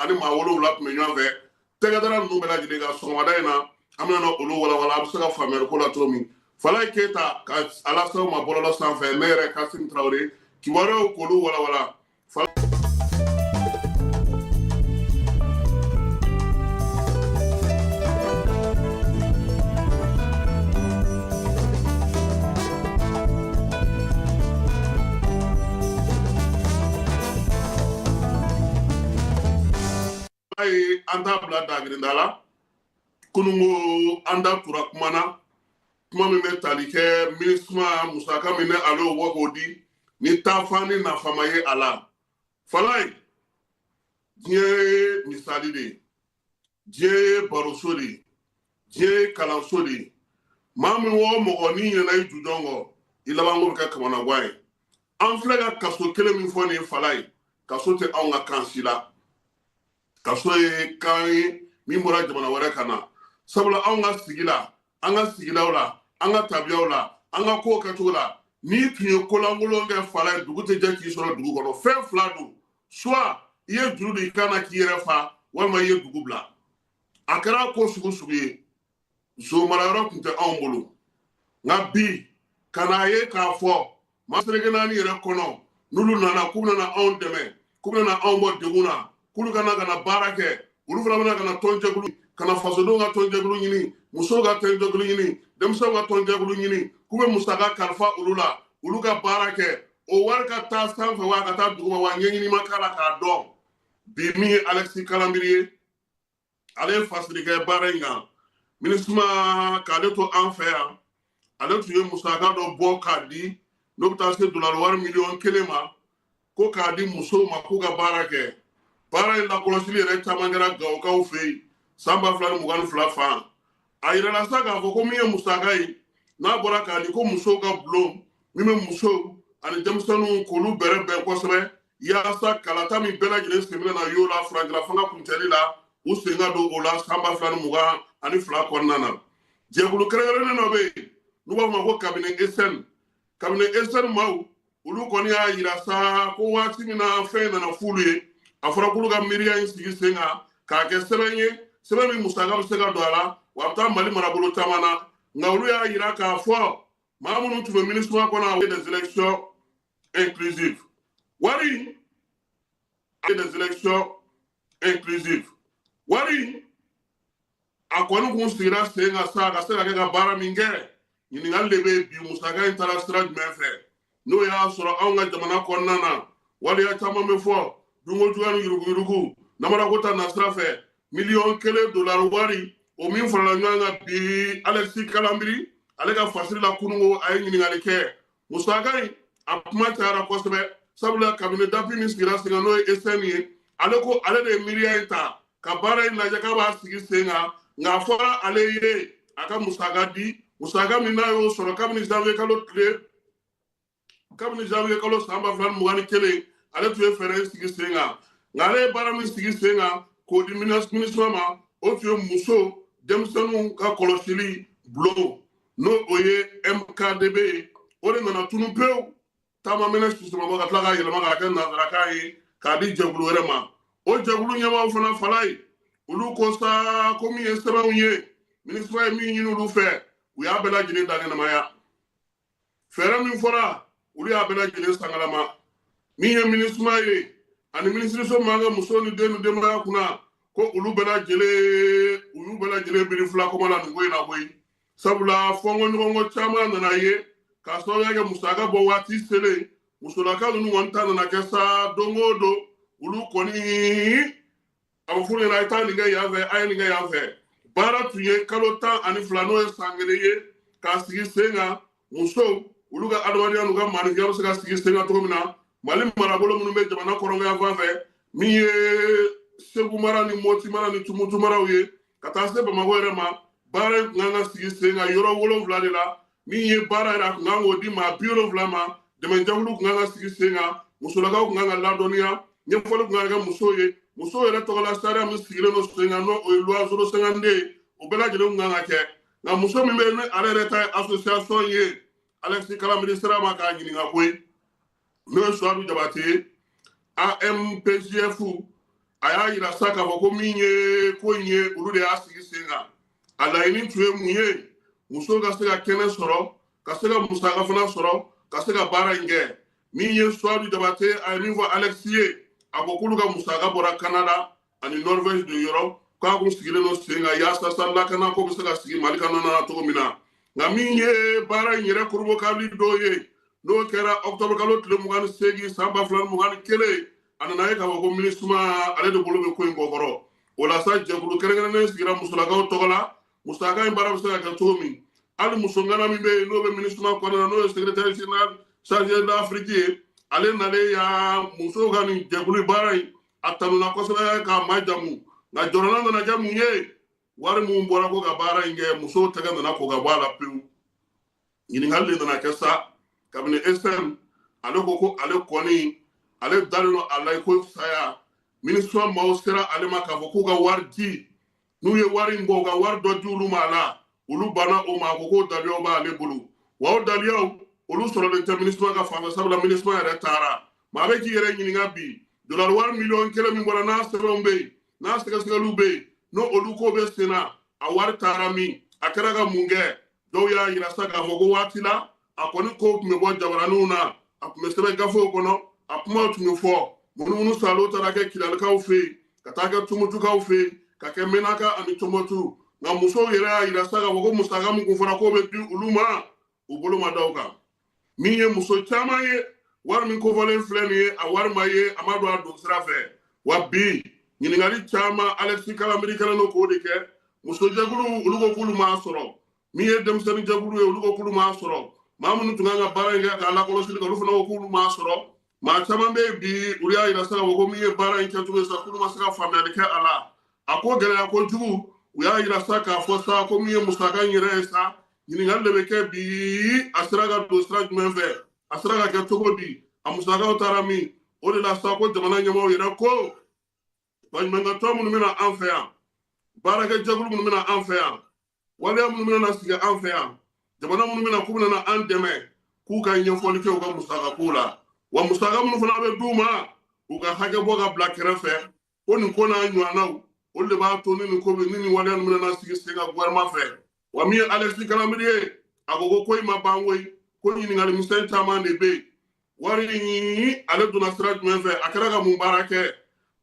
ani maa 7 tun bɛ ɲɔgɔn fɛ. Tɛgɛdara ninnu bɛɛ lajɛlen kan sɔgɔmada in na, an bɛna olu walawala a bɛ se ka faamuyali ko la cogo min. Falaye Keyita ka a lase aw ma bɔlɔlɔ sanfɛ, ne yɛrɛ Kasim Tarawele, kibaruyaw k'olu walawala. Ye an t'a bila dagirinda la. Kununko an da tura kuma na, kuma min bɛ tali kɛ MINUSMA musaka min ni ale y'o bɔ k'o di ni taafan ni nafama ye a la. Falaye, diɲɛ ye misali de ye, diɲɛ ye baroso de ye, diɲɛ ye kalanso de ye. Maa min o mɔgɔ n'i ɲinɛna i jujɔn kɔ, i labanko bɛ kɛ kamanagan ye. An filɛ ka kaso kelen min fɔ nin ye Falaye, kaso tɛ anw ka kan si la. Kaso ye kan ye min bɔra jamana wɛrɛ ka na, sabula anw ka sigi la, an ka sigidaw la, an ka tabiyaw la, an ka kow kɛcogo la, n'i tun ye kolankolon kɛ Falaye, dugu tɛ jɛ k'i sɔrɔ dugu kɔnɔ. Fɛn fila don: soit i ye juru don i kan na k'i yɛrɛ fa, walima i ye dugu bila. A kɛra ko sugu sugu ye, zo marayɔrɔ tun tɛ anw bolo. Nka bi ka n'a ye k'a fɔ maa seleke naani yɛrɛ kɔnɔ, n'olu nana k'u bɛna anw dɛmɛ, k'u bɛna anw bɔ degun na, k'olu ka na ka na baara kɛ, olu fana bɛna ka na tɔnjɛkulu, ka na fasodenw ka tɔnjɛkulu ɲini, musow ka tɔnjɛkulu ɲini, denmisɛnw ka tɔnjɛkulu ɲini, k'u bɛ musaka kalifa olu la, olu ka baara kɛ, o wari ka taa sanfɛ wa ka taa duguma wa, ɲɛɲini ma k'a la k'a dɔn. Bi min ye Alexis Kalambry ye, ale ye fasiri kɛ baara in kan MINUSMA k'ale to an fɛ yan. Ale tun ye musaka dɔ bɔ k'a di, n'o bɛ taa se dolari wari miliyɔn 1 ma, ko k'a di musow ma k'u ka baara kɛ. Baara in lakɔlɔsili yɛrɛ caman kɛra Gawokaw fɛ yen san 2022 fan. A yirala sa k'a fɔ ko min ye musaka ye n'a bɔra k'a di, ko musow ka bulon min bɛ musow ani denmisɛnninw k'olu bɛrɛ bɛn kosɛbɛ, yaasa kalata min bɛɛ lajɛlen sen bɛna na y'o la furancɛla fanga kuncɛli la, u sen ka don o la san 2022 kɔnɔna na. Jɛkulu kɛrɛnkɛrɛnnen dɔ bɛ yen n'u b'a fɔ ma ko cabinet ESN. Cabinet ESN maaw, olu kɔni y'a yira sa ko waati min na fɛn nana f'olu ye, a fɔra k'olu ka miiriya in sigi sen kan k'a kɛ sɛbɛn ye, sɛbɛn min musaka bɛ se ka don a la, wa a bɛ taa Mali marabolo caman na. Nka olu y'a yira k'a fɔ maa minnu tun bɛ MINUSMA kɔnɔ, des élections inclusives, wari des élections inclusives, wari a kɔni kun sigira sen kan sa ka se ka kɛ ka baara min kɛ. Ɲininkali de bɛ bi, musaka in taara sira jumɛn fɛ? N'o y'a sɔrɔ anw ka jamana kɔnɔna na, waleya caman bɛ fɔ, dunko juguya ni yuruguyurugu, namarako ta nasira fɛ, miliyɔn 1 dolari wari o min farala ɲɔgɔn kan bi, Alexis Kalambry ale ka fasiri la kununko, a ye ɲininkali kɛ. Musaka in a kuma cayara kosɛbɛ, sabula cabinet d'appui min sigira sen kan, n'o ye ESN ye, ale ko ale de ye miiriya in ta ka baara in lajɛ k'a b'a sigi sen kan. Nka a fɔra ale ye a ka musaka di, musaka min n'a y'o sɔrɔ kabini janvier kalo tile, kabini janvier kalo san 2021, ale tun ye fɛɛrɛ in sigi sen kan. Nka ale ye baara min sigi sen kan k'o di MINUSMA ma, o tun ye muso denmisɛnninw ka kɔlɔsili bulon, n'o o ye MKDB ye. O de nana tunu pewu, taama minɛ sisumabɔ ka tila k'a yɛlɛma k'a kɛ nanzarakan ye k'a di jɛkulu wɛrɛ ma. O jɛkulu ɲɛmaaw fana, Falaye, olu ko sa ko min ye sɛbɛnw ye, MINUSMA ye min ɲini olu fɛ, u y'a bɛɛ lajɛlen dankɛnɛmaya. Fɛɛrɛ min fɔra, olu y'a bɛɛ lajɛlen sangalama. Min ye MINUSMA ye ani minisiriso min b'an ka muso ni den ni denbaya kunna, ko olu bɛɛ lajɛlen, u y'u bɛɛ lajɛlen biri fila kɔma la nin ko in na koyi, sabula fɔnkɔɲɔgɔnkɔ caman nana ye k'a sababuya kɛ musaka bɔ waati selen. Musolaka ninnu kɔni ta nana kɛ sa, don o don olu kɔni a bɛ f'u ɲɛna a ye taa nin kɛ yan fɛ, a ye nin kɛ yan fɛ. Baara tun ye kalo 12, n'o ye san kelen ye, k'a sigi sen kan, musow olu ka adamadenya n'u ka maanifinya bɛ se ka sigi sen kan cogo min na Mali marabolo minnu bɛ jamana kɔrɔnyanfan fɛ, min ye Segu mara ni Moti mara ni Tumutu maraw ye, ka taa se Bamakɔ yɛrɛ ma. Baara in tun kan ka sigi sen kan yɔrɔ 7 de la. Min ye baara yɛrɛ, a tun kan k'o di maa 70 ma. Dɛmɛjɛkulu tun kan ka sigi sen kan, musolakaw tun kan ka ladɔnniya, ɲɛfɔli tun kan ka kɛ musow ye, musow yɛrɛ tɔgɔla sariya min sigilen don sen kan, n'o ye loi 052 ye, o bɛɛ lajɛlen tun kan ka kɛ. Nka muso min bɛ yen, ni ale yɛrɛ ta ye association ye, Alexis Kalambry sera ma k'a ɲininka koyi, n'o ye Suwadu Jabate ye, AMPJF. A y'a yira sa k'a fɔ ko min ye ko in ye, olu de y'a sigi sen kan. A laɲini tun ye mun ye? Musow ka se ka kɛnɛ sɔrɔ, ka se ka musaka fana sɔrɔ, ka se ka baara in kɛ. Min ye Suwadu Jabate, a ye min fɔ Alexis ye, a ko k'olu ka musaka bɔra Canada ani Norvège de yɔrɔ, k'a kun sigilen don sen kan yaasa sa lakana ko bɛ se ka sigi Mali kɔnɔna na cogo min na. Nka min ye baara in yɛrɛ korobokabili dɔw ye, n'o kɛra octobre kalo tile 28 san 2021, a nana ye k'a fɔ ko MINUSMA ale de bolo bɛ ko in kɔkɔrɔ. O la sa, jɛkulu kɛrɛnkɛrɛnnen sigira musolakaw tɔgɔ la, musaka in baara bɛ se ka kɛ cogo min. Hali musongana min bɛ yen, n'o bɛ MINUSMA kɔnɔna na, n'o ye secrétaire général chargé d'Afrique ye, ale nalen ya musow ka nin jɛkulu baara in, a tanuna kosɛbɛ k'a majamu. Nka jɔrɔna nana kɛ mun ye? Wari mun bɔra ko ka baara in kɛ, musow tɛgɛ nana ko ka bɔ a la pewu. Ɲininkali de nana kɛ sa kabini SM ale ko ko ale kɔni, ale dalen don a la i ko saya. MINUSMA maaw sera ale ma k'a fɔ k'u ka wari di, n'u ye wari in bɔ, u ka wari dɔ di olu ma a la, olu banna o ma. A ko k'o daliyaw b'ale bolo, wa o daliyaw olu sɔrɔlen tɛ MINUSMA ka fan fɛ, sabula MINUSMA yɛrɛ taara. Maa bɛ k'i yɛrɛ ɲininka bi, dolari wari miliyɔn 1 min bɔra, n'a sɛbɛnw bɛ yen, n'a sɛgɛsɛgɛliw bɛ yen, n'o olu ko bɛ sen na, a wari taara min? A kɛra ka mun kɛ? Dɔw y'a yira sa k'a fɔ ko waati la, a kɔni ko tun bɛ bɔ jabaraninw na, a tun bɛ sɛbɛn gafew kɔnɔ, a kumaw tun bɛ fɔ. Munumunu salo taara kɛ Kidalikaw fɛ yen, ka taa kɛ Tumutukaw fɛ yen, ka kɛ Menaka ani Tɔnbɔkutu. Nka musow yɛrɛ y'a yira sa k'a fɔ ko musaka min kun fɔra k'o bɛ di olu ma, u bolo ma da o kan. Min ye muso caman ye, wari min kofɔlen filɛ nin ye, a wari ma ye, a ma don a don sira fɛ. Wa bi ɲininkali caman, Alexis Kalambry kɛlen don k'o de kɛ. Musojɛkulu, olu ko k'olu m'a sɔrɔ. Min ye denmisɛnnin jɛkulu ye, olu ko k'olu m'a sɔrɔ. Maa minnu tun kan ka baara in kɛ k'a lakɔlɔsili kɛ, olu fana ko k'olu m'a sɔrɔ. Maa caman bɛ yen bi, olu y'a yira sa k'a fɔ ko min ye baara in kɛcogo ye sa, k'olu ma se ka faamuyali kɛ a la. A ko gɛlɛya kojugu. U y'a yira sa k'a fɔ sa ko min ye musaka in yɛrɛ ye sa, ɲininkali de bɛ kɛ bi, a sera ka don sira jumɛn fɛ, a sera ka kɛ cogo di, a musakaw taara min? O de la sa, ko jamana ɲɛmaaw yɛrɛ ko baɲumankɛtɔn minnu bɛna an fɛ yan, baarakɛjɛkulu minnu bɛna an fɛ yan, waleya minnu bɛna sigi an fɛ yan, jamana minnu bɛna k'u bɛna an dɛmɛ, k'u ka ɲɛfɔli kɛ u ka musaka ko la, wa musaka minnu fana bɛ d'u ma, u ka hakɛ bɔ ka bila kɛrɛfɛ. Ko nin ko n'a ɲɔgɔnnaw, olu de b'a to ni nin ko bɛ ni nin waleya ninnu bɛna sigi sen kan gouvernement fɛ. Wa min ye Alexis Kalambry ye, a ko ko ko in ma ban koyi, ko ɲininkali misɛn caman de bɛ yen. Wari in, ale donna sira jumɛn fɛ? A kɛra ka mun baara kɛ?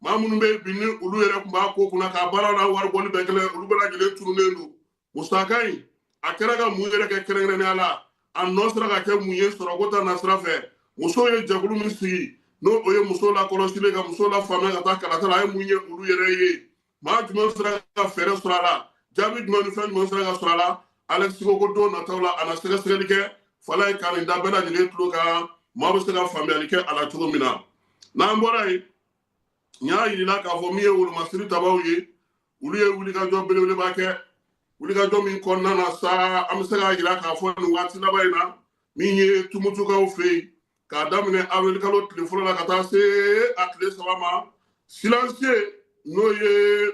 Maa minnu bɛ yen bi, ni olu yɛrɛ tun b'a ko kunna k'a baara la, wari bɔli bɛɛ kɛlɛ, olu bɛɛ lajɛlen tununnen don. Musaka in, a kɛra ka mun yɛrɛ kɛ kɛrɛnkɛrɛnnenya la? A nɔ sera ka kɛ mun ye sɔrɔko ta nasira fɛ? Musow ye jɛkulu min sigi, n'o o ye musow lakɔlɔsili, ka musow lafaamuya ka taa kalata la, a ye mun ye olu yɛrɛ ye? Maa jumɛn sera ka fɛɛrɛ sɔrɔ a la? Jaabi jumɛn ni fɛn jumɛn sera ka sɔrɔ a la? Alexis ko ko don nataw la, a na sɛgɛsɛgɛli kɛ fala ye ka nin da bɛɛ lajɛlen tulo kan, maa bɛ se ka faamuyali kɛ a la cogo min na. N'an bɔra yen, n y'a yirila k'a fɔ min ye wolomasiri tabaw ye, olu ye wulikajɔ belebeleba kɛ. Wulikajɔ min kɔnɔna na sa, an bɛ se k'a yira k'a fɔ nin waati laban in na, min ye Tumutukaw fɛ yen, k'a daminɛ avril kalo tile fɔlɔ la ka taa se a tile 3 ma, silencieux, n'o ye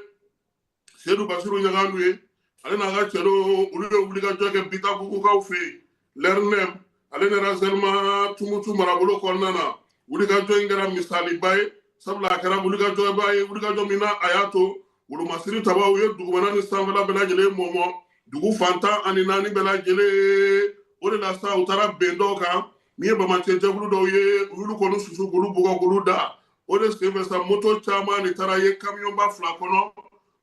Sedu Basiru Ɲagandu ye, ale n'a ka cɛdenw, olu ye wulikajɔ kɛ Bitabugukaw fɛ yen, Lɛrinɛm ale ni Razelma, Tumutu marabolo kɔnɔna na. Wulikajɔ in kɛra misaliba ye, sabula a kɛra wulikajɔba ye, wulikajɔ min na a y'a to wolomasiri tabaw ye dugumana ni sanfɛla bɛɛ lajɛlen mɔmɔ, dugu fan 14 bɛɛ lajɛlen. O de la sa, u taara bɛn dɔw kan, min ye bamacɛ jɛkulu dɔw ye, u y'olu kɔni susu k'olu bugɔ k'olu da. O de senfɛ sa, moto caman de taara ye kamiyɔnba 2 kɔnɔ,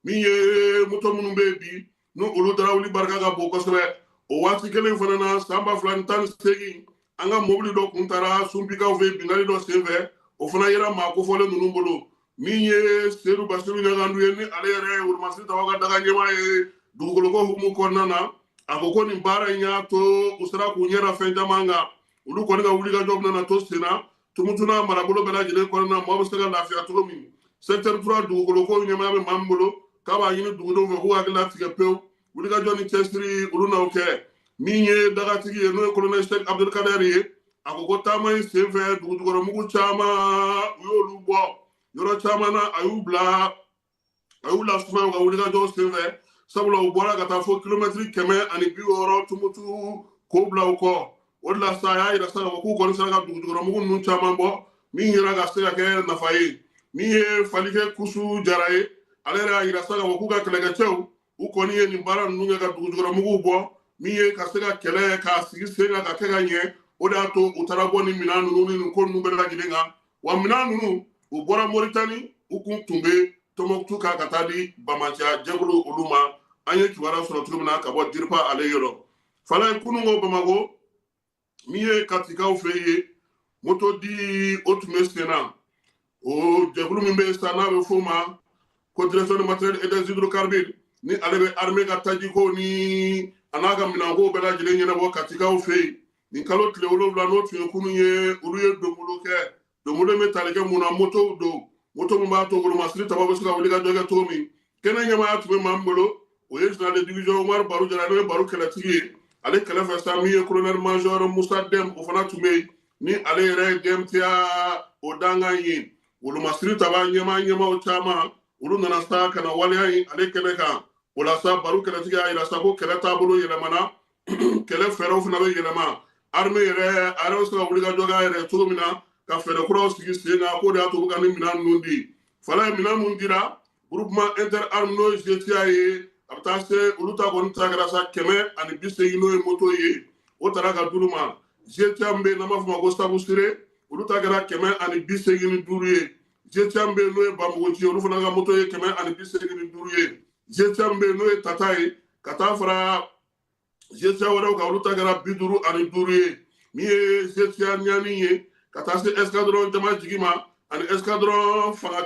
min ye moto minnu bɛ yen bi, n'o olu darawuli barika ka bon kosɛbɛ. O waati kelen fana na, san 2018, an ka mobili dɔ kun taara Sunpikaw fɛ yen binkanni dɔ senfɛ, o fana yera maa kofɔlen ninnu bolo. Min ye Sedu Basiru Ɲagandu ye, ni ale yɛrɛ ye wolomasiri tabaw ka daga ɲɛmaa ye dugukoloko hukumu kɔnɔna na, a ko ko nin baara in y'a to u sera k'u ɲɛ da fɛn caman kan. Olu kɔni ka wulikajɔ bɛna to sen na Tumutu n'a marabolo bɛɛ lajɛlen kɔnɔna na, mɔgɔ bɛ se ka lafiya cogo min. Secteur 3 dugukoloko ɲɛmaaya bɛ maa min bolo, k'a b'a ɲini dugudenw fɛ k'u hakili latigɛ pewu, wulikajɔ ni cɛsiri olu n'aw kɛ. Min ye dagatigi ye, n'o ye colonel Sheikh Abdulkader ye, a ko ko taama in senfɛ, dugujukɔrɔmugu caman u y'olu bɔ yɔrɔ caman na, a y'u bila, a y'u lasumaya u ka wulikajɔw senfɛ, sabula u bɔra ka taa fo kilomɛtiri 160 Tumutu k'o bila u kɔ. O de la sa, a y'a yira sa k'a fɔ k'u kɔni sera ka dugujukɔrɔmugu ninnu caman bɔ, min yɛrɛ ka se ka kɛ nafa ye. Min ye Falikɛ Kusu Jara ye, ale yɛrɛ y'a yira sa k'a fɔ k'u ka kɛlɛkɛcɛw u kɔni ye nin baara ninnu kɛ ka dugujukɔrɔmuguw bɔ, min ye ka se ka kɛlɛ k'a sigi sen kan ka kɛ ka ɲɛ. O de y'a to u taara bɔ nin minɛn ninnu ni nin ko ninnu bɛɛ lajɛlen kan. Wa minɛn ninnu u bɔra Moritani, u kun tun bɛ Tɔnbɔkutu kan ka taa di bamaciya jɛkulu olu ma. An ye kibaruya sɔrɔ cogo min na ka bɔ Diripa ale yɔrɔ. Falaye, kunun ko Bamakɔ, min ye Katikaw fɛ yen, moto di o tun bɛ sen na. O jɛkulu min bɛ yen sa, n'a bɛ f'o ma ko Direction de matériel et des hydrocarbures, ni ale bɛ armée ka tajiko ni a n'a ka minɛnko bɛɛ lajɛlen ɲɛnabɔ Katikaw fɛ yen, nin kalo tile 7, n'o tun ye kunun ye, olu ye donbolo kɛ. Donbolo bɛ tali kɛ mun na? Motow don, moto min b'a to wolomasiri taba bɛ se ka wuli ka dɔ kɛ cogo min. Kɛnɛ ɲɛmaaya tun bɛ maa min bolo, o ye général de division Umaru Baru Jara, n'o ye Baru kɛlɛtigi ye. Ale kɛlɛfɛ sa, min ye colonel major Musa Dɛm, o fana tun bɛ yen, ni ale yɛrɛ ye DMTA o dankan ye. Wolomasiri taba ɲɛmaa ɲɛmaaw caman, olu nana sa ka na waleya in ale kɛnɛ kan. O la sa, Baru kɛlɛtigi y'a yira sa ko kɛlɛ taabolo yɛlɛmana, kɛlɛ fɛɛrɛw fana bɛ yɛlɛma. Armée yɛrɛ, a yɛrɛ bɛ se ka wuli ka jɔ k'a yɛrɛ cogo min na ka fɛɛrɛ kuraw sigi sen kan, k'o de y'a to u bɛ ka nin minɛn ninnu di. Fala ye minɛn mun dira groupement inter-armes, n'o ye GTA ye, a bɛ taa se olu ta kɔni ta kɛra sa 180, n'o ye moto ye, o taara ka d'olu ma. GTA min bɛ yen n'an b'a fɔ o ma ko Sabusire, olu ta kɛra 185 ye. GTA min bɛ yen n'o ye Bamuguci, olu fana ka moto ye 185 ye. GTA min bɛ yen n'o ye Tata ye, ka taa fara GTA wɛrɛw kan, olu ta kɛra 55 ye. Min ye GTA ɲani ye, ka taa se escadron jama jigi ma ani escadron fanga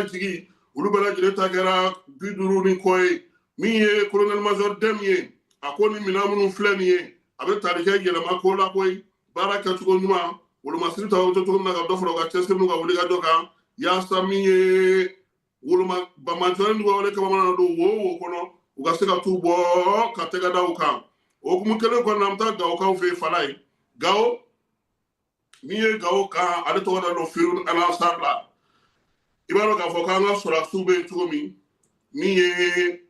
jigi, olu bɛɛ lajɛlen ta kɛra 50 ni kɔ ye. Min ye colonel major Dɛm ye, a ko ni minɛn minnu filɛ nin ye, a bɛ tali kɛ yɛlɛma ko la koyi, baara kɛcogo ɲuman, wolomasiri ta bɛ to cogo min na ka dɔ fara u ka cɛsiri n'u ka wulikajɔ kan, yaasa min ye woloma bamancɔri ni wale kaba mana don wo wo kɔnɔ, u ka se ka t'u bɔ ka tɛgɛ da u kan. O hukumu kelen kɔnɔna, an bɛ taa Gawokaw fɛ yen. Fala ye, Gawo, min ye Gawo kan, ale tɔgɔ da don Firun Alansar la. I b'a dɔn k'a fɔ k'an ka sɔrɔdasiw bɛ yen cogo min, min ye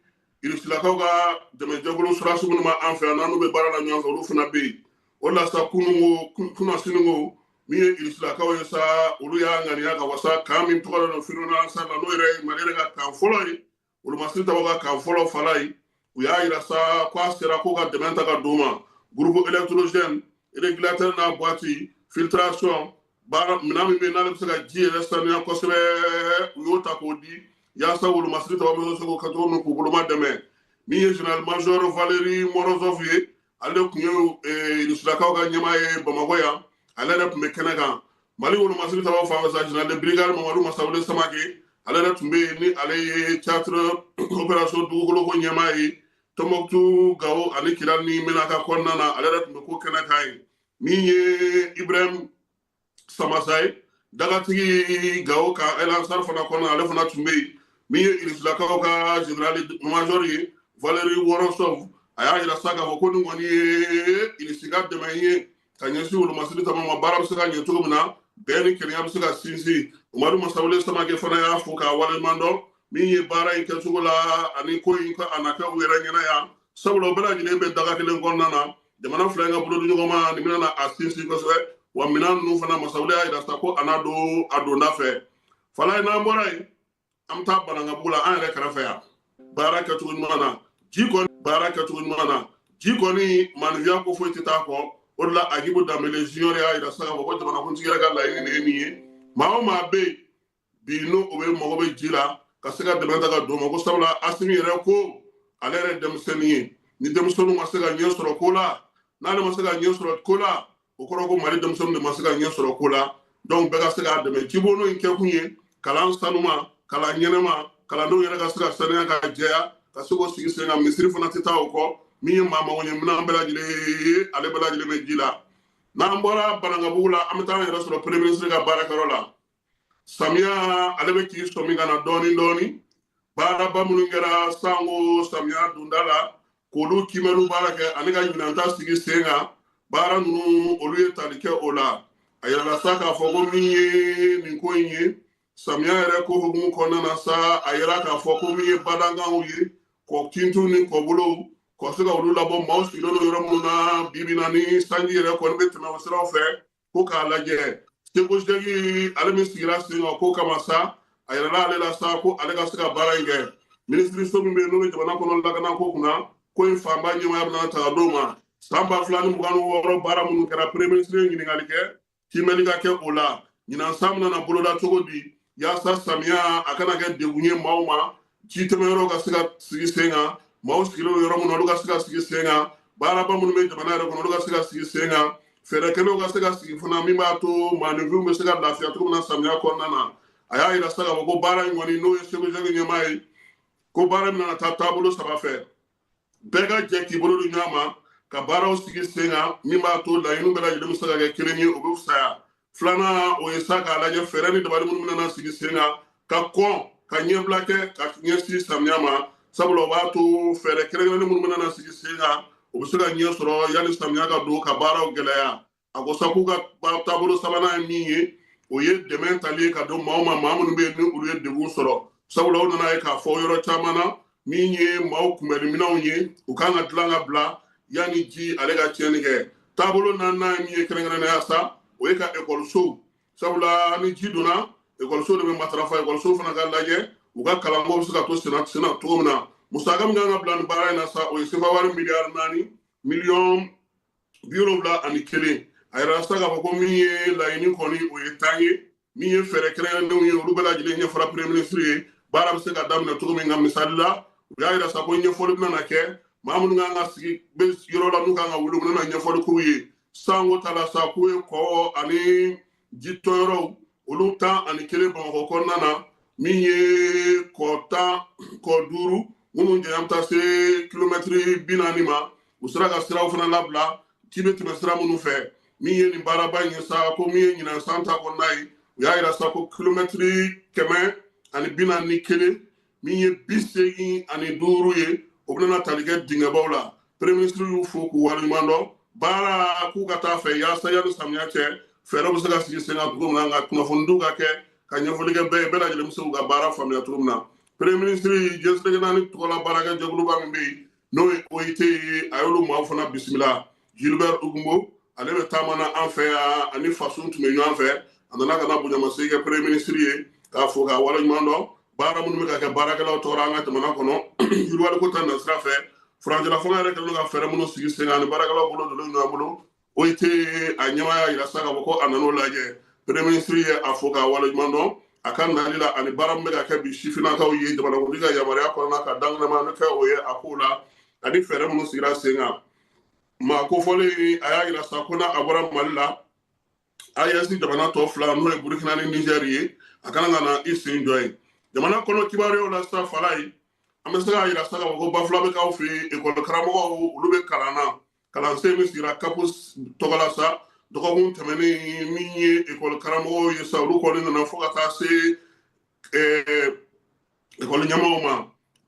Irisilakaw ka dɛmɛjɛkulu sɔrɔdasi minnu b'an fɛ yan, n'an n'u bɛ baara la ɲɔgɔn fɛ, olu fana bɛ yen. O la sa, kunun ko kunnasini ko, min ye Irisilakaw ye sa, olu y'a ŋaniya ka wasa camp min tɔgɔ da don Firun Alansar la, n'o yɛrɛ ye Mali yɛrɛ ka camp fɔlɔ ye, wolomasiri tabaw ka camp fɔlɔ. Fala ye, u y'a yira sa k'a sera ko ka dɛmɛ ta ka d'u ma: groupe électrogène, régulateur n'a boîte, filtration, baara minɛn min bɛ yen n'ale bɛ se ka ji yɛrɛ sanuya kosɛbɛ. U y'o ta k'o di yaasa wolomasiri tabaw bɛ se k'o kɛ cogo min k'u boloma dɛmɛ. Min ye général major Valeri Morozov ye, ale tun ye Rusilakaw ka ɲɛmaa ye Bamakɔ yan, ale yɛrɛ tun bɛ kɛnɛ kan. Mali wolomasiri tabaw fan fɛ sa, général de brigade Mamadu Masawule Samake, ale yɛrɛ tun bɛ yen, ni ale ye théâtre opération dugukolo ko ɲɛmaa ye Tɔnbɔkutu, Gawo ani Kidali ni Menaka kɔnɔna na, ale yɛrɛ tun bɛ ko kɛnɛ kan yen. Min ye Ibrahim Samasa ye, dagatigi Gawo ka El Ansar fana kɔnɔ, ale fana tun bɛ yen. Min ye Irisilakaw ka général major ye, Valeri Worosov, a y'a yira sa k'a fɔ ko nin kɔni ye Irisi ka dɛmɛ ye ka ɲɛsin wolomasiri tama ma, baara bɛ se ka ɲɛ cogo min na, bɛn ni kelenya bɛ se ka sinsin. Umaru Masawule Samake fana y'a fo k'a waleɲuman dɔn min ye baara in kɛcogo la ani ko in ka a na kɛ u yɛrɛ ɲɛna yan, sabula u bɛɛ lajɛlen bɛ daga kelen kɔnɔna na. Jamana fila in ka bolo di ɲɔgɔn ma nin bɛna a sinsin kosɛbɛ. Wa minɛn ninnu fana, Masawule y'a yira sa ko a n'a don a donda fɛ. Fala ye, n'an bɔra yen, an bɛ taa Banankabugu la, an yɛrɛ kɛrɛfɛ yan. Baara kɛcogo ɲuman na, ji kɔni, baara kɛcogo ɲuman na, ji kɔni, maninfiya ko foyi tɛ taa kɔ. O de la, Agibu Danbele Junior y'a yira sa k'a fɔ ko jamanakuntigi yɛrɛ ka laɲini de ye nin ye. Maa o maa bɛ yen bi, n'o o bɛ mago bɛ ji la, ka se ka dɛmɛ ta ka don o ma, ko sabula Asimi yɛrɛ ko ale yɛrɛ ye denmisɛnnin ye, ni denmisɛnninw ma se ka ɲɛ sɔrɔ ko la, n'ale ma se ka ɲɛ sɔrɔ ko la, o kɔrɔ ko Mali denmisɛnninw de ma se ka ɲɛ sɔrɔ ko la. Donc bɛɛ ka se k'a dɛmɛ. Jibono in kɛkun ye kalan sanuma, kalan ɲɛnɛma, kalandenw yɛrɛ ka se ka saniya ka jɛya, ka se k'o sigi sen kan. Misiri fana tɛ taa o kɔ. Min ye maa mago ɲɛ minɛn bɛɛ lajɛlen ye, ale bɛɛ lajɛlen bɛ ji la. N'an bɔra Banankabugu la, an bɛ taa an yɛrɛ sɔrɔ premier ministre ka baarakɛyɔrɔ la. Samiya ale bɛ k'i sɔmi ka na dɔɔni dɔɔni. Baaraba minnu kɛra sango samiya donda la, k'olu kiimɛliw baara kɛ ani ka ɲinanta sigi sen kan, baara ninnu olu ye tali kɛ o la. A yirala sa k'a fɔ ko min ye nin ko in ye, samiya yɛrɛ ko hukumu kɔnɔna na sa, a yira k'a fɔ ko min ye badankanw ye, kɔ tintu ni kɔbolow, ka se ka olu labɔ maaw sigilen don yɔrɔ minnu na bi bi na, ni sanji yɛrɛ kɔni bɛ tɛmɛ o siraw fɛ, ko k'a lajɛ. SECOGEC ale min sigira sen kan ko kama sa, a yɛrɛla ale la sa ko ale ka se ka baara in kɛ. Minisiriso min bɛ yen n'o bɛ jamana kɔnɔ lakana ko kunna, ko in fanba ɲɛmaaya bɛna ta ka d'o ma. San 2026 baara minnu kɛra, premier ministre ye ɲininkali kɛ, kiimɛli ka kɛ o la. Ɲinan san bɛna na boloda cogo di yaasa samiya a kana kɛ degun ye maaw ma, ji tɛmɛyɔrɔ ka se ka sigi sen kan, maaw sigilen don yɔrɔ minnu na olu ka se ka sigi sen kan, baaraba minnu bɛ jamana yɛrɛ kɔnɔ olu ka se ka sigi sen kan, fɛɛrɛ kɛnɛw ka se ka sigi fana min b'a to maaninfinw bɛ se ka lafiya cogo min na samiya kɔnɔna na. A y'a yira sa k'a fɔ ko baara in kɔni, n'o ye SECOGEC ɲɛmaa ye, ko baara bɛna taa taabolo saba fɛ: bɛɛ ka jɛ k'i bolo di ɲɔgɔn ma ka baaraw sigi sen kan min b'a to laɲiniw bɛɛ lajɛlen bɛ se ka kɛ kelen ye, o bɛ fisaya. Filanan, o ye sa k'a lajɛ fɛɛrɛ ni dabali minnu bɛna sigi sen kan ka kɔn ka ɲɛbila kɛ ka ɲɛsin samiya ma, sabula o b'a to fɛɛrɛ kɛrɛnkɛrɛnnen minnu bɛna sigi sen kan, o bɛ se ka ɲɛ sɔrɔ yanni samiya ka don ka baaraw gɛlɛya. A ko sa k'u ka taabolo sabanan ye min ye, o ye dɛmɛ tali ye ka don maaw ma, maa minnu bɛ yen ni olu ye degun sɔrɔ, sabula u nana ye k'a fɔ yɔrɔ caman na min ye maaw kunbɛnniminɛnw ye, u kan ka dilan ka bila yanni ji ale ka tiɲɛni kɛ. Taabolo naaninan ye min ye kɛrɛnkɛrɛnnenya sa, o ye ka ekɔlisow, sabula ni ji donna ekɔliso de bɛ matarafa, ekɔliso fana ka lajɛ u ka kalanko bɛ se ka to senna senna cogo min na. Musaka min kan ka bila nin baara in na sa, o ye sefa wari miliyari 4 miliyɔn 71. A yɛrɛ sa k'a fɔ ko min ye laɲini kɔni, o ye 10 ye. Min ye fɛɛrɛ kɛrɛnkɛrɛnnenw ye, olu bɛɛ lajɛlen ɲɛfɔra premier ministre ye, baara bɛ se ka daminɛ cogo min. Nka misali la, u y'a yira sa ko ɲɛfɔli bɛna na kɛ maa minnu kan ka sigi bɛ yɔrɔ la n'u kan ka wuli, u bɛna ɲɛfɔli k'u ye. Sanko ta la sa, k'u ye kɔ ani jitɔyɔrɔw olu 11 Bamakɔ kɔnɔna na, min ye kɔ 10, kɔ 5 minnu janya bɛ taa se kilomɛtiri 40 ma. U sera ka siraw fana labila ji bɛ tɛmɛ sira minnu fɛ. Min ye nin baaraba in ye sa, ko min ye ɲinan san ta kɔnɔna ye, u y'a yira sa ko kilomɛtiri 141, min ye 85 ye, o bɛna tali kɛ dingɛbaw la. Premier ministre y'u fo k'u waleɲuman dɔn baara k'u ka taa fɛ yaasa yanni samiya cɛ fɛɛrɛw bɛ se ka sigi sen kan cogo min na, nka kunnafonidiw ka kɛ ka ɲɛfɔli kɛ bɛɛ ye, bɛɛ lajɛlen bɛ se k'u ka baara faamuya cogo min na. Premier ministre, diɲɛ seleke naani tɔgɔla baarakɛ jɛkuluba min bɛ yen n'o ye OIT ye, a y'olu maaw fana bisimila. Gilbert Ugumbo, ale bɛ taama na an fɛ yan, ani faso tun bɛ ɲɔgɔn fɛ, a nana ka na bonyamasegin kɛ premier ministre ye k'a fo k'a waleɲuman dɔn baara minnu bɛ ka kɛ baarakɛlaw tɔgɔ an ka jamana kɔnɔ yiriwaliko ta nasira fɛ. Furancɛla fanga yɛrɛ kɛlen don ka fɛɛrɛ minnu sigi sen kan ani baarakɛlaw bolo donnen ɲɔgɔn bolo, OIT a ɲɛmaa y'a yira sa k'a fɔ ko a nan'o lajɛ. Premier ministre ye a fo k'a waleɲuman dɔn a ka nali la ani baara min bɛ ka kɛ bi sifinnakaw ye jamanakuntigi ka yamaruya kɔnɔna ka dankɛnɛma kɛ o ye a kow la ani fɛɛrɛ minnu sigira sen kan. Maa kofɔlen, a y'a yira sa ko n'a a bɔra Mali la, AES jamana tɔ fila, n'o ye Burukina ni Niger ye, a kana ka na i sen jɔ yen. Jamana kɔnɔ kibaruyaw la sa, fala ye, an bɛ se k'a yira sa k'a fɔ ko Bafulabɛkaw fɛ yen, ekɔli karamɔgɔw olu bɛ kalan na. Kalansen min sigira CAP tɔgɔ la sa dɔgɔkun tɛmɛnen, min ye ekɔli karamɔgɔw ye sa, olu kɔni nana fo ka taa se ekɔli ɲɛmaaw ma.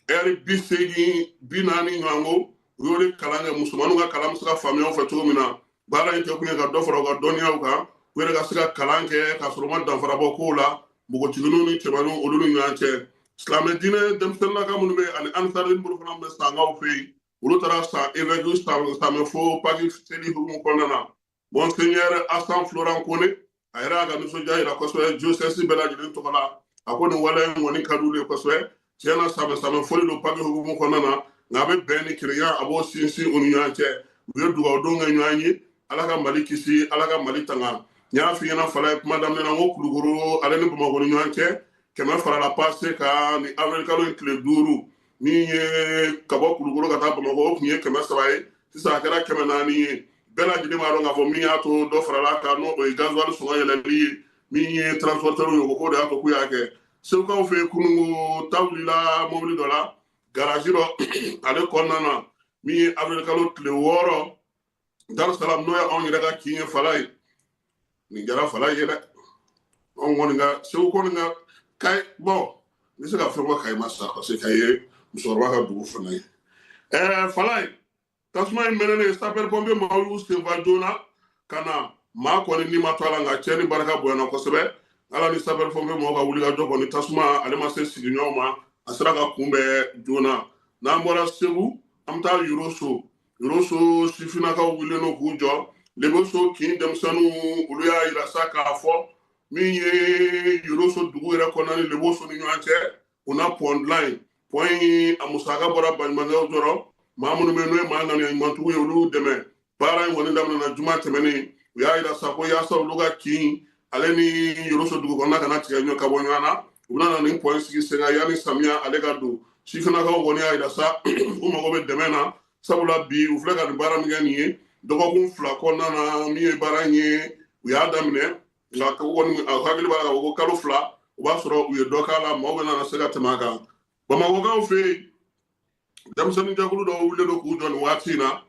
Ɛri 80 40 ɲɔgɔnko u y'o de kalan kɛ, musomaninw ka kalan bɛ se ka faamuya u fɛ cogo min na. Baara in kɛkun ye ka dɔ fara u ka dɔnniyaw kan, u yɛrɛ ka se ka kalan kɛ k'a sɔrɔ u ma danfara bɔ kow la npogotigininw ni cɛmaninw olu ni ɲɔgɔn cɛ. Silamɛ diinɛ denmisɛnninnaka minnu bɛ yen ani ansariden bolo fana bɛ sankaw fɛ yen, olu taara san évêque samɛ fo Paki seli hukumu kɔnɔna na. Monseigneur Asan Florent Kone, a yɛrɛ y'a ka nisɔndiya yira kosɛbɛ diocèse bɛɛ lajɛlen tɔgɔ la. A ko nin waleya in kɔni ka d'olu ye kosɛbɛ. Tiɲɛ na, samɛ samɛ foli don Paki hukumu kɔnɔna na, nka a bɛ bɛn ni kelenya, a b'o sinsin u ni ɲɔgɔn cɛ. U ye dugawudon kɛ ɲɔgɔn ye, Ala ka Mali kisi, Ala ka Mali tanga. N y'a f'i ɲɛna fala ye kuma daminɛ na, n ko Kulukoro ale ni Bamakɔ ni ɲɔgɔn cɛ 100 farala pase kan ni avril kalo in tile 5. Min ye ka bɔ Kulukoro ka taa Bamakɔ, o tun ye 300 ye, sisan a kɛra 400 ye. Bɛɛ lajɛlen b'a dɔn k'a fɔ min y'a to dɔ farala kan, n'o o ye gasoil sɔngɔ yɛlɛli ye. Min ye transporteur ye, o ko de y'a to k'u y'a kɛ. Segukaw fɛ yen, kununko ta wulila mobili dɔ la garage dɔ ale kɔnɔna na, min ye avril kalo tile 6, Darussalam, n'o ye anw yɛrɛ ka kin ye. Fala ye, nin kɛra fala ye dɛ. Anw kɔni ka Segu kɔni ka Kayi, bɔn n bɛ se ka fɛn fɔ Kayi ma sa, parce que Kayi ye musokɔrɔba ka dugu fana ye. Fala ye, tasuma in mɛnɛnen, sapeur pompier maaw y'u senfa joona ka na. Maa kɔni ni ma to a la, nka cɛ ni barika bonyana kosɛbɛ. Ala ni sapeur pompier maaw ka wulikajɔ kɔni, tasuma ale ma se sigiɲɔgɔnw ma, a sera ka kunbɛn joona. N'an bɔra Segu, an bɛ taa Yoroso. Yoroso sifinnakaw wulilen don k'u jɔ. Leboso kin denmisɛnninw, olu y'a yira sa k'a fɔ min ye Yoroso dugu yɛrɛ kɔnɔna ni Leboso ni ɲɔgɔn cɛ, u na pɔn dilan yen. Pɔn in a musaka bɔra baɲumankɛw jɔrɔ, maa minnu bɛ yen n'o ye maa ŋaniya ɲumantigiw ye, olu dɛmɛ. Baara in kɔni daminɛna juma tɛmɛnen. U y'a yira sa ko yaasa olu ka kin ale ni Yoroso dugu kɔnɔna kana tigɛ ɲɔ ka bɔ ɲɔgɔn na, u bɛna na nin pɔn sigi sen kan yanni samiya ale ka don. Sifinnakaw kɔni y'a yira sa u mago bɛ dɛmɛ na, sabula bi u filɛ ka nin baara min kɛ nin ye dɔgɔkun 2 kɔnɔna na, min ye baara in ye u y'a daminɛ, nka ko kɔni a hakili b'a la k'a fɔ ko kalo 2 o b'a sɔrɔ u ye dɔ k'a la, maaw bɛna se ka tɛmɛ a kan. Bamakɔkaw fɛ yen, denmisɛnnin jɛkulu dɔw wulilen don k'u jɔ nin waati in na,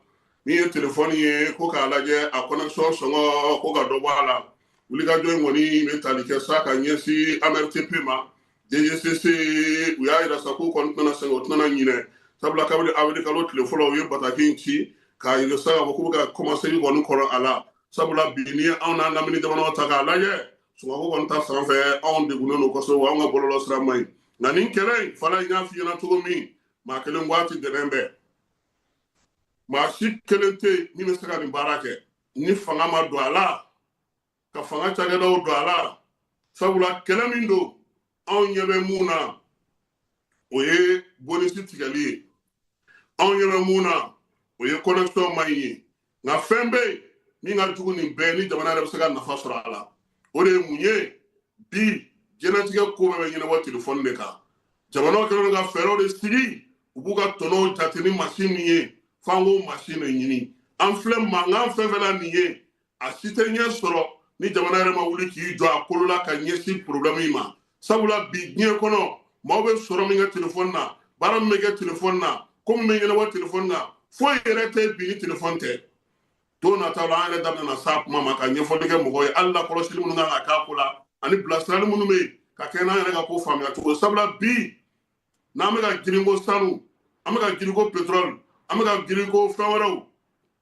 min ye telefɔni ye ko k'a lajɛ a connexion sɔngɔ ko ka dɔ bɔ a la. Wulikajɔ in kɔni bɛ tali kɛ sa ka ɲɛsin AMRTP ma, DGCC. U y'a yira sa k'u kɔni tɛna sɛgɛn, u tɛna ɲinɛ, sabula kabini awirili kalo tile fɔlɔ u ye bataki in ci k'a yira sa k'a fɔ k'u bɛ ka kɔmasegin kɔni kɔrɔ a la, sabula bi n'i ye anw n'an lamini jamanaw ta k'a lajɛ, sɔngɔko kɔni ta fan fɛ anw degunnen don kosɛbɛ, wa anw ka bɔlɔlɔ sira man ɲi. Nka nin kɛlɛ in fana, n y'a f'i ɲɛna cogo min, maa kelen ko a ti dɛmɛ bɛɛ, maa si kelen tɛ yen min bɛ se ka nin baara kɛ ni fanga ma don a la, ka fanga cakɛdaw don a la, sabula kɛlɛ min don, anw ɲɛ bɛ mun na, o ye bonisi tigɛli ye, anw ɲɛ bɛ mun na, o ye connexion man ɲi ye. Nka fɛn bɛ yen min ka jugu nin bɛɛ, ni jamana yɛrɛ bɛ se ka nafa sɔrɔ a la, o de ye mun ye? Bi diɲɛlatigɛ ko bɛɛ bɛ ɲɛnabɔ telefɔni de kan. Jamanaw kɛlen don ka fɛɛrɛw de sigi, u b'u ka tɔnɔw jate ni masin min ye, f'an k'o masin de ɲini. An filɛ mankan fɛn fɛn na nin ye, a si tɛ ɲɛ sɔrɔ ni jamana yɛrɛ ma wuli k'i jɔ a kolo la ka ɲɛsin problème in ma, sabula bi diɲɛ kɔnɔ maaw bɛ sɔrɔ min kɛ telefɔni na, baara min bɛ kɛ telefɔni na, ko min bɛ ɲɛnabɔ telefɔni na, foyi yɛrɛ tɛ bi ni telefɔni tɛ. Don nataw la, an yɛrɛ daminɛna s'a kuma ma ka ɲɛfɔli kɛ mɔgɔw ye, hali lakɔlɔsili minnu kan ka k'a ko la ani bilasirali minnu bɛ yen ka kɛ n'an yɛrɛ ka ko faamuya cogo, sabula bi n'an bɛ ka girin ko sanu, an bɛ ka girin ko pétrole, an bɛ ka girin ko fɛn wɛrɛw,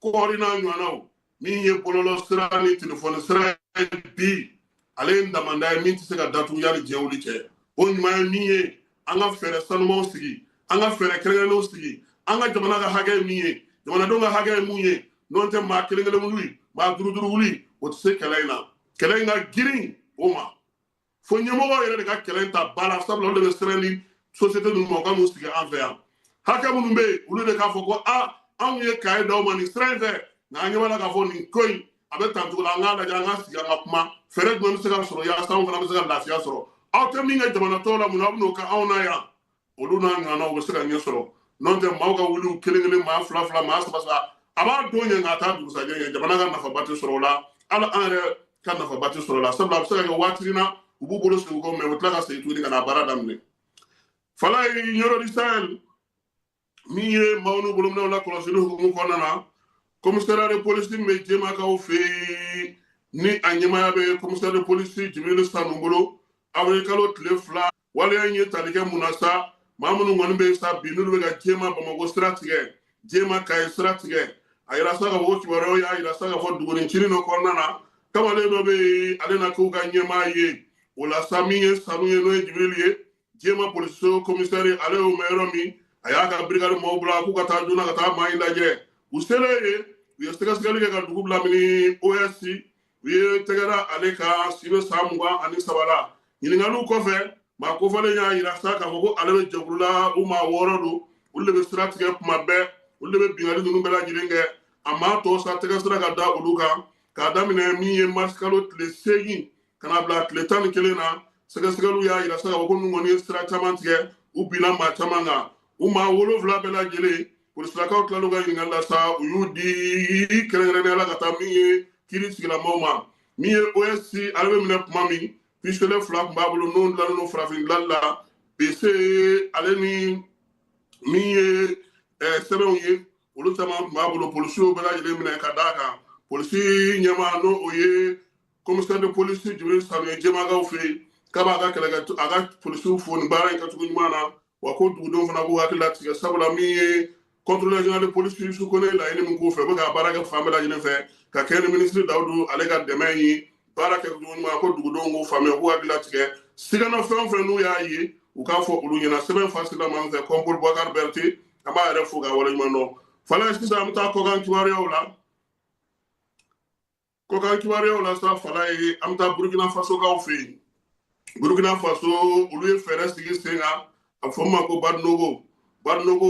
kɔɔri n'a ɲɔgɔnnaw, min ye bɔlɔlɔ sira ni telefɔni sira ye bi, ale ye damanda ye min tɛ se ka datugu yanni diɲɛ wuli cɛ. O ɲuman ye min ye, an ka fɛɛrɛ sanumanw sigi, an ka fɛɛrɛ kɛrɛnkɛrɛnnenw sigi, an ka jamana ka hakɛ ye min ye, jamanadenw ka hakɛ ye mun ye. N'o tɛ, maa kelen kelen wuli, maa duuru duuru wuli, o tɛ se kɛlɛ in na. Kɛlɛ in ka girin o ma fo ɲɛmɔgɔw yɛrɛ de ka kɛlɛ in ta ba la, sabula olu de bɛ sɛbɛn di société ninnu ma, u ka n'u sigi an fɛ yan. Hakɛ minnu bɛ yen, olu de k'a fɔ ko a anw ye kaye d'aw ma nin sira in fɛ, nka an ɲɛ b'a la k'a fɔ nin ko in a bɛ tan cogo la, an k'a lajɛ, an k'a sigi, an ka kuma, fɛɛrɛ jumɛn bɛ se ka sɔrɔ yaasa anw fana bɛ se ka lafiya sɔrɔ. Aw tɛ min kɛ jamana tɔw la, mun na aw bɛn'o kɛ anw na yan? Olu n'a ɲɔgɔnnaw bɛ se ka ɲɛ sɔrɔ. N'o tɛ, maaw ka wuli kelen kelen, maa fila fila, maa saba saba, a b'a don ɲɛ nka a t'a dugusajɛ ɲɛ. Jamana ka nafaba tɛ sɔrɔ o la, hali an yɛrɛ ka nafaba tɛ sɔrɔ o la, sabula a bɛ se ka kɛ waati na u b'u bolo sigi u kɔ, mɛ u bɛ tila ka segin tuguni ka na baara daminɛ. Falaye Ɲɔrɔ di Sahel, min ye maaw n'u bolominɛw la kɔlɔsili hukumu kɔnɔna na, commissariat de police min bɛ Jemakaw fɛ yen, ni a ɲɛmaaya bɛ commissaire de police Jibiri Sanu bolo, awirili kalo tile 2, waleya in ye tali kɛ mun na sa? Maa minnu kɔni bɛ yen sa bi, n'olu bɛ ka Jema Bamakɔ sira tigɛ, Jema Kaye sira tigɛ, a yira sa k'a fɔ ko kibaruyaw y'a yira sa k'a fɔ duguni cinin dɔ kɔnɔna na, kamalen dɔ bɛ yen, ale na k'u ka ɲɛmaa ye o la sa. Min ye Sanu ye, n'o ye Jibirili ye, Jema polisiso commissaire, ale y'o mɛn yɔrɔ min, a y'a ka brigade maaw bila k'u ka taa joona ka taa maa in lajɛ. U selen yen, u ye sɛgɛsɛgɛli kɛ ka dugu bila mini OS, u ye tɛgɛra ale kan, si bɛ san 23 la. Ɲininkaliw kɔfɛ, maa kofɔlen y'a yira sa k'a fɔ ko ale bɛ jɛkulu la, u maa 6 don, olu de bɛ sira tigɛ kuma bɛɛ, olu de bɛ binkanni ninnu bɛɛ lajɛlen kɛ. A maa tɔw sa, tɛgɛ sira ka da olu kan k'a daminɛ min ye mars kalo tile 8 ka na bila tile 11 na. Sɛgɛsɛgɛliw y'a yira sa k'a fɔ ko ninnu kɔni ye sira caman tigɛ, u binna maa caman kan. U maa 7 bɛɛ lajɛlen, polisilakaw tilal'u ka ɲininkali la sa, u y'u di kɛrɛnkɛrɛnnenya la ka taa min ye kiiri tigilamɔgɔw ma. Min ye OSC, ale bɛ minɛ kuma min, pistolet 2 tun b'a bolo, n'o dilannen don farafin dilanli la, BC ale ni min ye sɛbɛnw ye, olu caman tun b'a bolo. Polisiw bɛɛ lajɛlen minɛ ka d'a kan. Polisi ɲɛmaa, n'o o ye commissaire de police Jibiri Sanu ye Jemakaw fɛ yen, k'a b'a ka kɛlɛkɛ, a ka polisiw fo nin baara in kɛcogo ɲuman na, wa ko dugudenw fana b'u hakili latigɛ, sabula min ye contrôleur général de police Yusu Kone laɲini min k'u fɛ, u bɛ ka baara kɛ fan bɛɛ lajɛlen fɛ ka kɛ ni ministre Dawudu ale ka dɛmɛ ye. Baara kɛcogo ɲuman, ko dugudenw k'u faamuya, k'u hakili latigɛ, sigana fɛn o fɛn n'u y'a ye, u k'a fɔ olu ɲɛna. Sɛbɛn fasila man fɛ Kɔnpol Boubacar Berté, an b'a yɛrɛ fo k'a waleɲuman dɔn. Falaye, sisan an bɛ taa kɔkan kibaruyaw la. Kɔkan kibaruyaw la sa, Falaye, an bɛ taa Burukina Fasokaw fɛ yen. Burukina Faso, olu ye fɛɛrɛ sigi sen kan, a bɛ fɔ min ma ko Badinogo. Badinogo,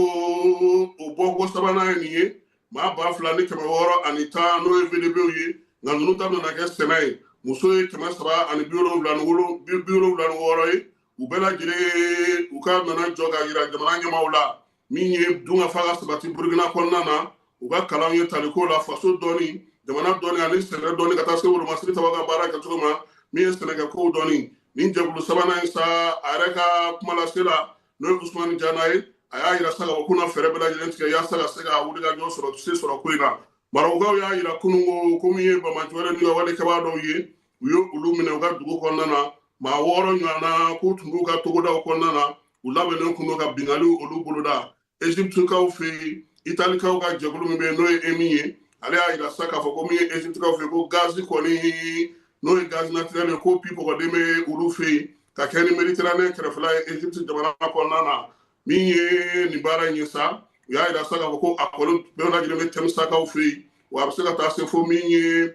o bɔko sabanan ye nin ye. Maa 2610, n'o ye VDPw ye, nka ninnu ta nana kɛ sɛnɛ ye. Muso ye 376 ye. U bɛɛ lajɛlen, u ka nana jɔ ka yira jamana ɲɛmaaw la min ye dunkafa ka sabati Burukina kɔnɔna na. U ka kalanw ye taliko la, faso dɔɔni, jamana dɔɔni ani sɛnɛ dɔɔni, ka taa se wolomasiri tabaw ka baara kɛcogo ma, min ye sɛnɛkɛkow dɔɔni. Nin jɛkulu sabanan ye sa, a yɛrɛ ka kuma lase la, n'o ye Usumani Jana ye, a y'a yira sa k'a fɔ k'u na fɛɛrɛ bɛɛ lajɛlen tigɛ yaasa ka se ka wulikajɔ sɔrɔ, se sɔrɔ ko in na. Marɔkukaw y'a yira kununko ko min ye banbaanci wɛrɛ ni ka walekɛbaa dɔw ye, u ye olu minɛ u ka dugu kɔnɔna na, maa 6 ɲɔgɔnna, k'u tun b'u ka togodaw kɔnɔna na, u labɛnnen kun don ka binkanniw olu boloda. Egyptekaw fɛ yen, Italikaw ka jɛkulu min bɛ yen, n'o ye EMI ye, ale y'a yira sa k'a fɔ ko min ye Egyptekaw fɛ yen, ko gazi kɔni, n'o ye gaz naturel ye, ko pipɔgɔden bɛ olu fɛ yen ka kɛ ni Méditerranée kɛrɛfɛla ye Egypte jamana kɔnɔna na. Min ye nin baara in ye sa, u y'a yira sa k'a fɔ ko a kɔni bɛɛ lajɛlen bɛ Tɛmisakaw fɛ yen, wa a bɛ se ka taa se fo min ye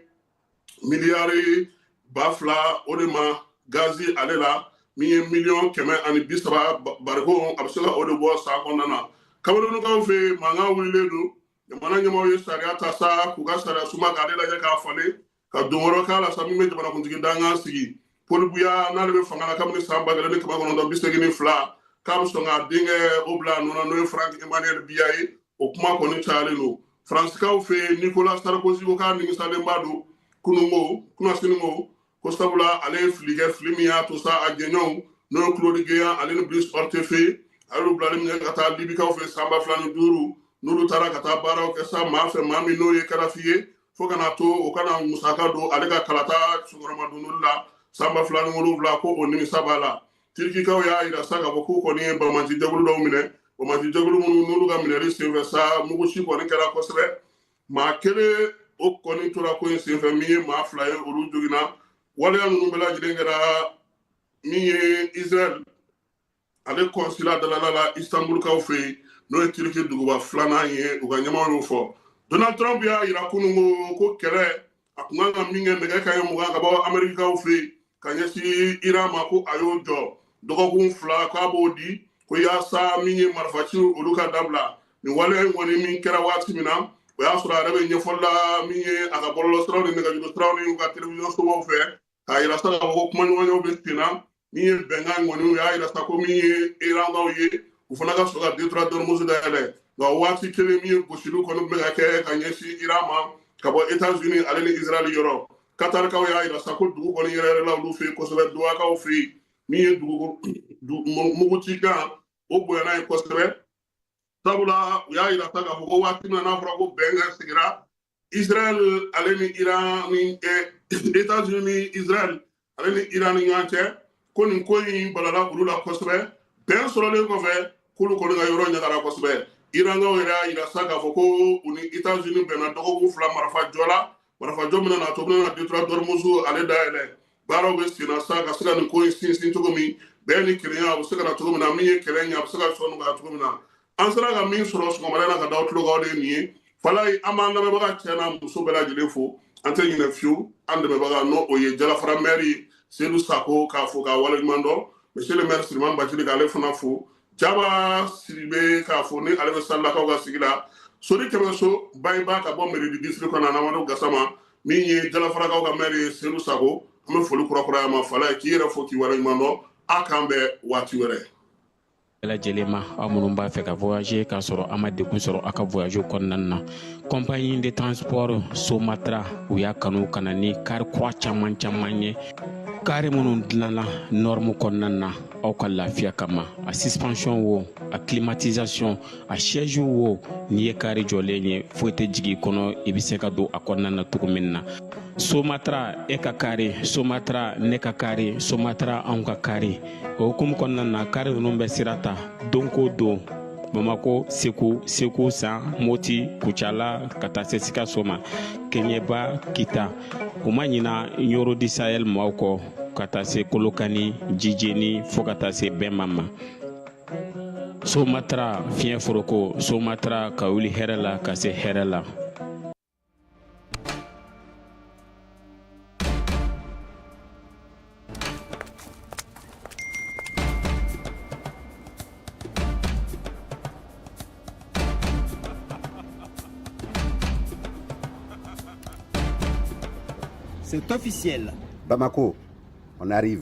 miliyari 2000 o de ma gazi ale la, min ye miliyɔn 130 bariko, a bɛ se ka o de bɔ san kɔnɔna na. Kamerunukaw fɛ yen, mankan wulilen don. Jamana ɲɛmaaw ye sariya ta sa k'u ka sariya suma k'ale lajɛ k'a falen ka don wɛrɛ k'a la sa, min bɛ jamanakuntigi dankan sigi. Paul Biya, n'ale bɛ fanga la kabini san 1982, k'a bɛ sɔn k'a denkɛ o bila a nɔ na, n'o ye Frank Emmanuel Biya ye, o kuma kɔni cayalen don. Faransikaw fɛ yen, Nicolas Sarkozy ko k'a nimisalenba don kununko kunasini ko ko sabula ale ye fili kɛ, fili min y'a to sa a jɛɲɔgɔnw, n'o ye Claude Guéant ale ni Brice Hortefeux, a y'olu bilali min kɛ ka taa Libikaw fɛ san 2005, n'olu taara ka taa baaraw kɛ sa maa fɛ, maa min n'o ye Kadafi ye, fo kana to o kana musaka don ale ka kalata senkɔrɔmadonli la san 2007, ko o nimisa b'a la. Tirikikaw y'a yira sa k'a fɔ k'u kɔni ye banbaanci jɛkulu dɔw minɛ, banbaanci jɛkulu minnu n'olu ka minɛli senfɛ sa, muguci kɔni kɛra kosɛbɛ. Maa kelen o kɔni tora ko in senfɛ, min ye maa 2 ye, olu joginna. Waleya ninnu bɛɛ lajɛlen kɛra min ye Israël ale consulat dalala la Istanbulkaw fɛ yen, n'o ye Turki duguba filanan ye, u ka ɲɛmaaw y'o fɔ. Donald Trump y'a yira kunun ko kɛlɛ a kun kan ka min kɛ nɛgɛ kanɲɛ 20 ka bɔ Amerikikaw fɛ yen ka ɲɛsin Iran ma, ko a y'o jɔ dɔgɔkun 2, k'a b'o di ko yaasa min ye marifaciw olu ka dabila. Nin waleya in kɔni min kɛra waati min na, o y'a sɔrɔ a yɛrɛ bɛ ɲɛfɔli la min ye a ka bɔlɔlɔsiraw ni nɛgɛjuru siraw ni u ka télévision sobaw fɛ, k'a yira sa k'a fɔ ko kumaɲɔgɔnyaw bɛ sen na. Min ye bɛnkan kɔni, u y'a yira sa ko min ye Irankaw ye, u fana ka sɔrɔ ka détroit d'Ormuz dayɛlɛ. Nka waati kelen, min ye gosiliw kɔni bɛ ka kɛ ka ɲɛsin Iran ma ka bɔ États-Unis ale ni Israël yɔrɔ. Katarikaw y'a yira sa ko dugu kɔni yɛrɛ yɛrɛ la olu fɛ yen kosɛbɛ, Dohakaw fɛ yen, min ye dugu mugucikan o bonyana yen kosɛbɛ, sabula u y'a yira sa k'a fɔ ko waati min na n'a fɔra ko bɛnkan sigira Israël ale ni Iran ni États-Unis ni Israël ale ni Iran ni ɲɔgɔn cɛ, ko nin ko in balala olu la kosɛbɛ. Bɛn sɔrɔlen kɔfɛ, k'olu kɔni ka yɔrɔ ɲagara kosɛbɛ. Irankaw yɛrɛ y'a yira sa k'a fɔ ko u ni États-Unis bɛnna dɔgɔkun 2 marifa jɔ la, marifa jɔ min na to bɛna détroit d'Ormuz ale dayɛlɛ. Baaraw bɛ sen na sa ka se ka nin ko in sinsin cogo min, bɛn ni kelenya a bɛ se ka na cogo min na, min ye kɛlɛ in ye a bɛ se ka sɔn nɔgɔya cogo min na. An sera ka min sɔrɔ sɔgɔmada in na ka da aw tulo kan, o de ye nin ye. Falaye, an b'an lamɛnbaga cɛ n'a muso bɛɛ lajɛlen fo. An tɛ ɲinɛ fiyewu an dɛmɛbaga, n'o o ye Jalafara maire Seydou Sako, k'a fo k'a waleɲuman dɔn. Monsieur le maire Siriman Bacili, k'ale fana fo. Jaba Sidibe, k'a fo ni ale bɛ Salilakaw ka sigi la. Sori Kɛmɛso Bayiba ka bɔ Mairie du district kɔnɔ, Amadu Gasama, min ye Jalafarakaw ka maire ye Seydou Sako, an bɛ foli kurakuraya ma. Falaye, k'i yɛrɛ fo k'i waleɲuman dɔn. A k'an bɛn waati wɛrɛ. Bɛɛ lajɛlen ma, aw minnu b'a fɛ ka voyager k'a sɔrɔ a ma degun sɔrɔ aw ka voyage kɔnɔna na, compagnie de transport Somatra, u y'a kanu ka na ni kari kura caman caman ye, kari minnu dilanna norme kɔnɔna na aw ka lafiya kama. A suspension wo, a climatisation, a siège wo, n'i ye kari jɔlen ye, foyi tɛ jigin i kɔnɔ, i bɛ se ka don a kɔnɔna na cogo min na. Somatra, e ka kari Somatra, ne ka kari Somatra, anw ka kari. O hukumu kɔnɔna na, kari ninnu bɛ sira ta don ko don Bamako, Segu, Segu San, Moti, Kucala, ka taa se Sikaso ma, Kɛɲɛba, Kita. U ma ɲina Ɲɔrɔ du Sahel maaw kɔ, ka taa se Kolokani, Jijeni, fo ka taa se Bɛnma ma. Somatra, fiɲɛ foroko Somatra, ka wuli hɛrɛ la ka se hɛrɛ la. C'est officiel. Bamako, on arrive.